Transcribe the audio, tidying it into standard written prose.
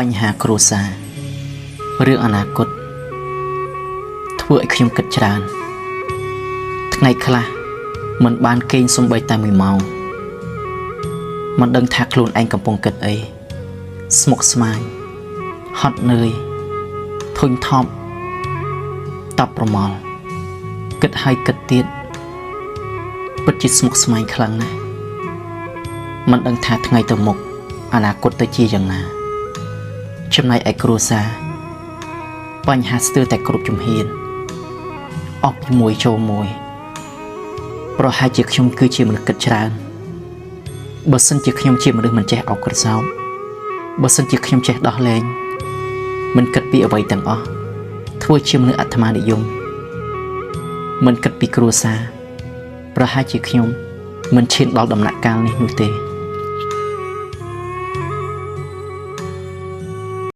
បញ្ហាគ្រួសាររឿងអនាគតធ្វើឲ្យខ្ញុំគិតច្រើនថ្ងៃខ្លះមិនបានគេងសំបីតែមួយម៉ោងមិនដឹងថាខ្លួនឯងកំពុងគិតអីស្មុគស្មាញហត់នឿយធុញថប់តប់ប្រមល់គិតហើយគិតទៀតពិតជាស្មុគស្មាញខ្លាំងណាស់មិនដឹងថាថ្ងៃទៅមុខអនាគតទៅជាយ៉ាងណា ចំណែកឯគ្រួសារបញ្ហាស្ទើរតែគ្រប់ជំហានអស់ពីមួយចូលមួយប្រហែលជាខ្ញុំគឺជាមនុស្សគិតច្រើនបើសិនជាខ្ញុំជាមនុស្សមិនចេះអោបក្រសោបបើសិនជាខ្ញុំចេះដោះលែងមិនគិតពីអ្វីទាំងអស់ធ្វើជាមនុស្សអាត្មានិយមមិនគិតពីគ្រួសារប្រហែលជាខ្ញុំមិនឈានដល់ដំណាក់កាលនេះនោះទេ។